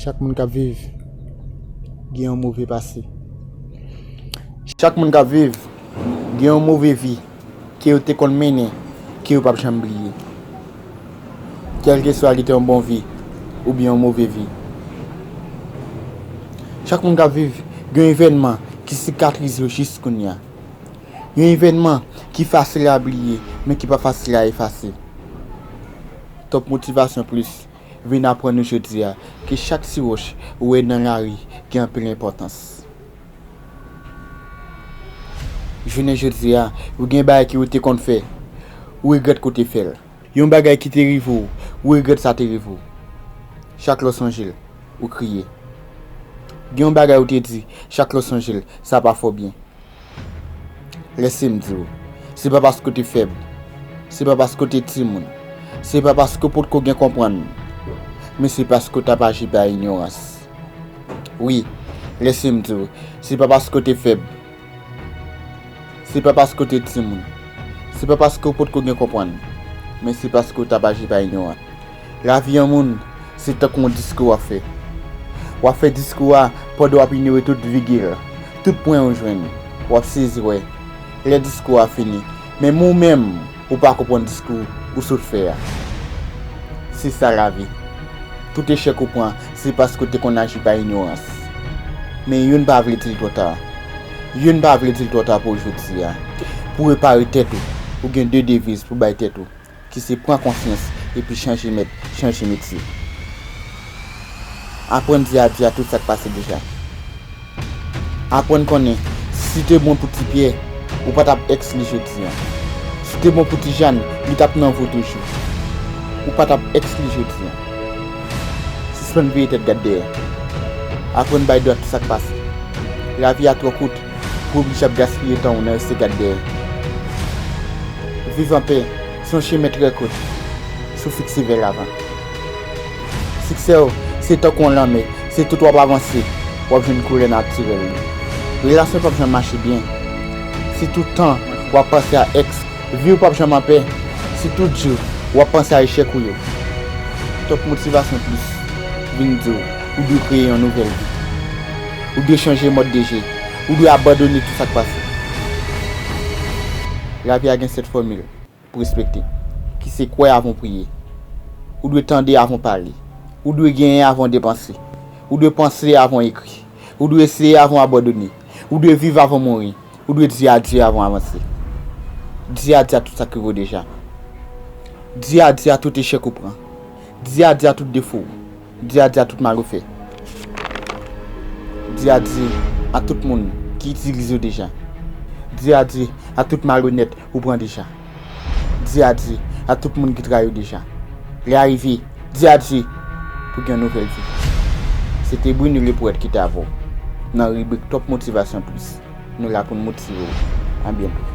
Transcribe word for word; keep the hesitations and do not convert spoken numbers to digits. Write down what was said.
Chak moun k ap viv gen yon move pase. Chak moun k ap viv gen yon move vi ke yo te konn mennen, ke yo p ap janm bliye. Kèlkeswa li te yon bon vi oubyen yon move vi. Chak moun k ap viv gen yon evènman ki sikatrize yo jis kounye a. Yon evènman ki fasil a bliye, men ki pa fasil a efase. Top Motivation Plus vin aprann nou jodi a ke chak ti wòch ou wè nan lari gen anpil enpòtans. Jounen jodi a, ou gen bagay ke ou te konn fè, ou regrèt ke ou te fè l. Yon bagay ki te rive w, ou regrèt sa te rive w. Chak lè w sonje l, ou kriye. Gen yon bagay ou te di, chak lè w sonje l, sa pa fè w byen. Lèse m di w, se pa paske w te fèb, se pa paske w te timoun, se pa paske w potko gen konprann, men se paske w t ap aji pa inyorans. Wi, lèse m di w, se pa paske w te fèb, se pa paske w te timoun, se pa paske w potko gen konprann, men se paske w t ap aji pa inyorans. Lavi yon moun, se tankou yon diskou w ap fè. W ap fè diskou a pandan w ap inyore tout vigil, tout pwen ou jwenn. W ap sezi wè lè diskou a fini. Men men w menm, ou pa konprann diskou ou sot fè a. Se sa lavi. Tout echèk ou pran, se paske w te konn aji pa inyorans. Men youn pa vle di l twò ta. Youn pa vle di l twò ta pou w jodi a. Pou repare tèt ou, ou gen de deviz pou bay tèt ou, ki se pran konsyans epi chanje mèt, chanje metye. Aprann di adye a tout sa k pase deja. Aprann konnen, si te bon pou Ti Pyè, ou pa t ap èks li jodi a. Si te bon pou Ti Jàn, li t ap nan vi w toujou. Ou pa t ap èks li jodi a. Sispann vire tèt gad dèyè. Aprann bay dwa tout sa k pase. Lavi a twò kout pou w oblije ap gaspiye tan w nan rete gad dèyè. Viv anpè se yon chemen trè kout si w fikse vè lavan. Siksè w se tankou yon lanmè, se tout w ap avanse, w ap jwenn koulè natirèl li. Relasyon p ap janm mache byen si tout tan w ap panse a èks. Vi w p ap janm anpè si tout jou w ap panse a echèk ou yo. Top Motivation Plus vin di w, ou dwe kreye yon nouvèl vi. Ou dwe chanje mòd de je. Ou dwe abandone tout sa k pase. Lavi a gen sèt fòmil pou respekte, ki se kwè avan w priye. Ou dwe tande avan w pale. Ou dwe genyen avan w depanse. Ou dwe panse avan w ekri. Ou dwe eseye avan w abandone. Ou dwe viv avan w mouri. Ou dwe di adye avan w avanse. Di adye a tout sa k rive w deja. Di adye a tout echèk ou pran. Di adye a tout defo w. Di adye a tout mal ou fè. Di adye a tout moun ki itilize w deja. Di adye a tout malonèt ou pran deja. Di adye a tout moun ki trayi w deja. Lè a rive, di adye pou gen yon nouvèl vi. Se te Bruny le Poète ki te avè w nan ribrik Top Motivation Plus. Nou la pou n motive w. A byento.